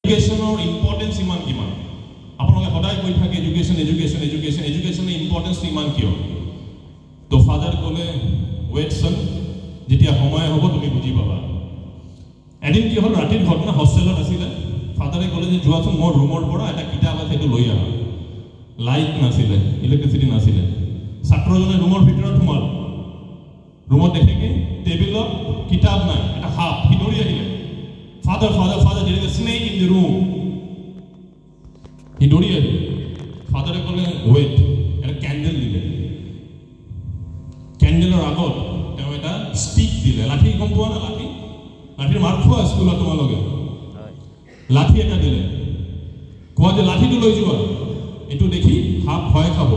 এডুকেশ্যনৰ importance ইমান কিমান? আপোনালোকে সদায় কৈ থাকে এডুকেশ্যন, এডুকেশ্যন, এডুকেশ্যন, এডুকেশ্যনৰ ইম্পৰ্টেঞ্চটো ইমান কিয়? তো ফাদাৰ ক'লে, "ৱেট চন, যেতিয়া সময় হ'ব তুমি বুজি পাবা।" এদিন কি হ'ল, ৰাতিৰ ঘটনা, হোষ্টেলত আছিলে। ফাদাৰে ক'লে যে যোৱাচোন, মোৰ ৰুমৰ পৰা এটা কিতাপ আছে, সেইটো লৈ আহা। লাইট নাছিলে, ইলেক্ট্ৰিচিটি নাছিলে। ছাত্ৰজনে ৰুমৰ ভিতৰত সোমাল। ৰুমত দেখে কি টেবিলত কিতাপ নাই, এটা সাপ। সি দৌৰি আহিলে, "Father, father, father, there is a snake in the room." সি দৌৰি আহিলে। ফাদাৰে ক'লে, "ৱেইট।" এটা কেণ্ডেল দিলে। কেণ্ডেলৰ আগত তেওঁ এটা ষ্টিক দিলে। লাঠি গম পোৱা না? লাঠি, লাঠিৰ মাৰ খোৱা স্কুলত তোমালোকে? লাঠি এটা দিলে। কোৱা যে লাঠিটো লৈ যোৱা, এইটো দেখি সাপ ভয় খাব,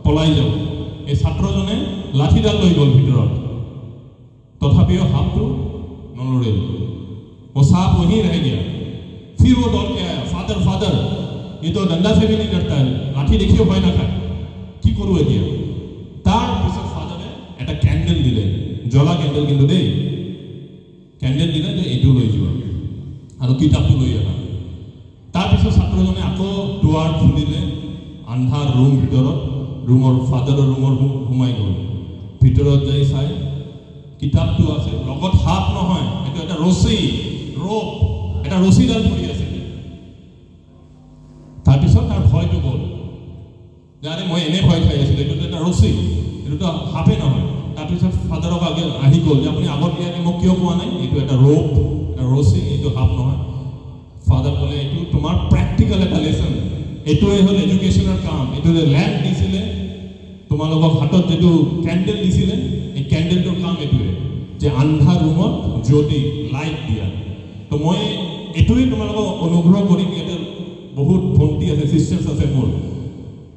পলাই যাব। এই ছাত্ৰজনে লাঠিডাল লৈ গ'ল ভিতৰত। তথাপিও সাপটো নলৰিল। वो सांप वहीं रह गया। फिर वो दौड़ के आया, "फादर, फादर, ये तो डंडा से भी नहीं डरता है, লাঠি দেখিও ভয় নাখায়, কি কৰোঁ এতিয়া?" তাৰপিছত ফাদাৰে এটা কেণ্ডেল দিলে, জ্বলা কেণ্ডেল কিন্তু দেই। কেণ্ডেল দিলে যে এইটো লৈ যোৱা আৰু কিতাপটো লৈ আহা। তাৰপিছত ছাত্ৰজনে আকৌ দুৱাৰ খুলিলে। আন্ধাৰ ৰুম, ভিতৰত ৰুমৰ, ফাদাৰৰ ৰুমৰ সোমাই গ'ল। ভিতৰত যাই চাই কিতাপটো আছে, লগত সাপ নহয়, এইটো এটা ৰছী, ৰ'প, এটা ৰছীডাল ধৰি আছিলে। তাৰপিছত তাৰ ভয়টো গ'ল যে আৰে, মই এনেই ভয় খাই আছিলোঁ, এইটোতো এটা ৰছী, এইটোতো সাপে নহয়। তাৰপিছত ফাদাৰক আগে আহি গ'ল যে আপুনি আগত দিয়াকে মোক কিয় কোৱা নাই এইটো এটা ৰ'প, এটা ৰছী, এইটো সাপ নহয়? ফাদাৰ ক'লে, এইটো তোমাৰ প্ৰেক্টিকেল এটা লেচন। এইটোৱে হ'ল এডুকেশ্যনৰ কাম। এইটো যে লেম্প দিছিলে তোমালোকক, হাতত যিটো কেণ্ডেল দিছিলে, এই কেণ্ডেলটোৰ কাম এইটোৱে যে আন্ধাৰ ৰুমত জ্যোতি, লাইট দিয়া। তো মই এইটোৱে তোমালোকক অনুগ্ৰহ কৰিম, ইয়াতে বহুত ভণ্টি আছে, চিষ্টাৰ্ছ আছে মোৰ,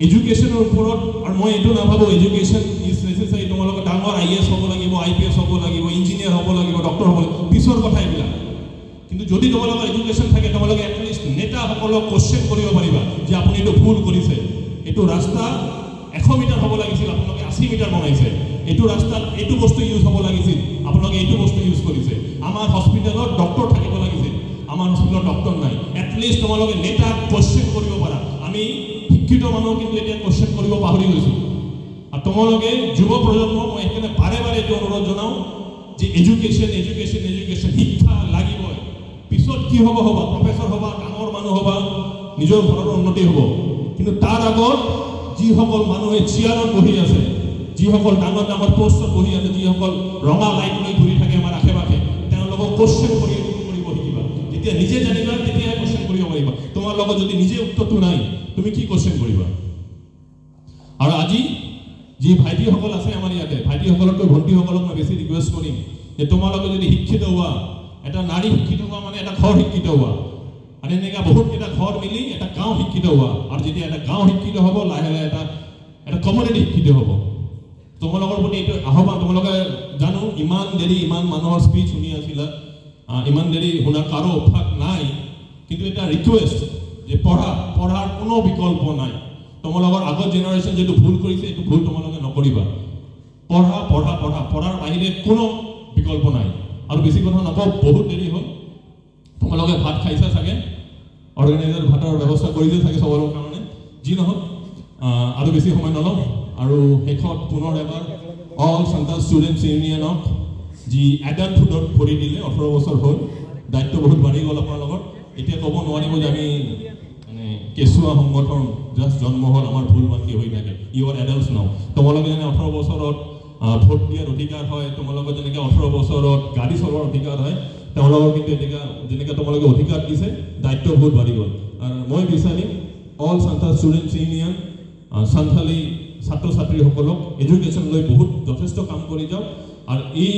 এডুকেশ্যনৰ ওপৰত। আৰু মই এইটো নাভাবোঁ এডুকেশ্যন is necessary, তোমালোকে ডাঙৰ আইএএছ হ'ব লাগিব, আইপিএছ হ'ব লাগিব, ইঞ্জিনিয়াৰ হ'ব লাগিব, ডক্টৰ হ'ব লাগিব, পিছৰ কথা এইবিলাক। কিন্তু যদি তোমালোকৰ এডুকেশ্যন থাকে, তোমালোকে এটলিষ্ট নেতাসকলক কুৱেশ্যন কৰিব পাৰিবা যে আপুনি এইটো ভুল কৰিছে, এইটো ৰাস্তা 100 মিটাৰ হ'ব লাগিছিল, আপোনালোকে 80 মিটাৰ বনাইছে। এইটো ৰাস্তাত এইটো বস্তু ইউজ হ'ব লাগিছিল, আপোনালোকে এইটো বস্তু ইউজ কৰিছে। আমাৰ হস্পিটেলত ডক্টৰ থাকিব লাগিছিল, আমাৰ হস্পিটেলত ডক্টৰ নাই। এটলিষ্ট তোমালোকে নেতাক কুৱেশ্যন কৰিব পাৰা। আমি শিক্ষিত মানুহ কিন্তু এতিয়া কুৱেশ্যন কৰিব পাহৰি গৈছোঁ। আৰু তোমালোকে যুৱ প্ৰজন্ম, মই সেইকাৰণে বাৰে বাৰে এইটো অনুৰোধ জনাওঁ যে এডুকেশ্যন, এডুকেশ্যন, এডুকেশ্যন, শিক্ষা লাগিবই। পিছত কি হ'ব হ'বা, প্ৰফেচৰ হ'বা, ডাঙৰ মানুহ হ'বা, নিজৰ ঘৰৰ উন্নতি হ'ব। কিন্তু তাৰ আগত যিসকল মানুহে চেয়াৰত বহি আছে, যিসকল ডাঙৰ ডাঙৰ পষ্টত বহি আছে, যিসকল ৰঙা লাইট লৈ ঘূৰি থাকে আমাৰ আশে পাশে, তেওঁলোকক কুৱেশ্যন কৰিব শিকিবা। যেতিয়া নিজে জানিবা, তেতিয়াহে কুৱেশ্যন কৰিব পাৰিবা। তোমাৰ লগত যদি নিজে উত্তৰটো নাই, তুমি কি কুৱেশ্যন কৰিবা? আৰু আজি যি ভাইটিসকল আছে আমাৰ ইয়াতে, ভাইটিসকলতকৈ ভণ্টিসকলক মই বেছি ৰিকুৱেষ্ট কৰিম যে তোমালোকে যদি শিক্ষিত হোৱা, এটা নাৰী শিক্ষিত হোৱা মানে এটা ঘৰ শিক্ষিত হোৱা, আৰু এনেকুৱা বহুতকেইটা ঘৰ মিলি এটা গাঁও শিক্ষিত হোৱা। আৰু যেতিয়া এটা গাঁও শিক্ষিত হ'ব, লাহে লাহে এটা এটা কমিউনিটি শিক্ষিত হ'ব। তোমালোকৰ প্ৰতি এইটো আহ্বান। তোমালোকে জানো ইমান দেৰি ইমান মানুহৰ স্পীচ শুনি আছিলা, ইমান দেৰি শুনাৰ কাৰো অভ্যাস নাই। কিন্তু এটা ৰিকুৱেষ্ট যে পঢ়া, পঢ়াৰ কোনো বিকল্প নাই। তোমালোকৰ আগৰ জেনেৰেশ্যন যিটো ভুল কৰিছে, এইটো ভুল তোমালোকে নকৰিবা। পঢ়া, পঢ়া, পঢ়া, পঢ়াৰ বাহিৰে কোনো বিকল্প নাই। আৰু বেছি কথা নকওঁ, বহুত দেৰি হ'ল। তোমালোকে ভাত খাইছা চাগে, অৰ্গেনাইজাৰ ভাতৰ ব্যৱস্থা কৰিছে চাগে চবৰে কাৰণে। যি নহওক, আৰু বেছি সময় নলওঁ। আৰু শেষত পুনৰ এবাৰ অল সন্তাল ষ্টুডেণ্টছ ইউনিয়নক যি এডাল্টহুডত ভৰি দিলে, 18 বছৰ হ'ল, দায়িত্ব বহুত বাঢ়ি গ'ল আপোনালোকৰ। এতিয়া ক'ব নোৱাৰিব যে আমি মানে কেঁচুৱা সংগঠন, জাষ্ট জন্ম হ'ল, আমাৰ ভুল ভ্ৰান্তি হৈ থাকে। You are adults now. তোমালোকে যেনে 18 বছৰত ভোট দিয়াৰ অধিকাৰ হয়, তোমালোকৰ যেনেকৈ 18 বছৰত গাড়ী চলোৱাৰ অধিকাৰ হয়, তেওঁলোকৰ কিন্তু এনেকুৱা যেনেকৈ তোমালোকে অধিকাৰ দিছে, দায়িত্ব বহুত বাঢ়ি গ'ল। আৰু মই বিচাৰিম অল সন্তাল ষ্টুডেণ্টছ ইউনিয়ন সন্থালী ছাত্ৰ ছাত্ৰীসকলক এডুকেশ্যন লৈ বহুত যথেষ্ট কাম কৰি যাওক। আৰু এই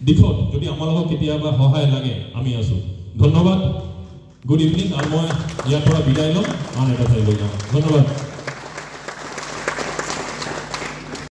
দিশত যদি আমালোকক কেতিয়াবা সহায় লাগে, আমি আছোঁ। ধন্যবাদ, গুড ইভিনিং। আৰু মই ইয়াৰ পৰা বিদায় ল'ম, আন এটা ঠাইলৈ যাম। ধন্যবাদ।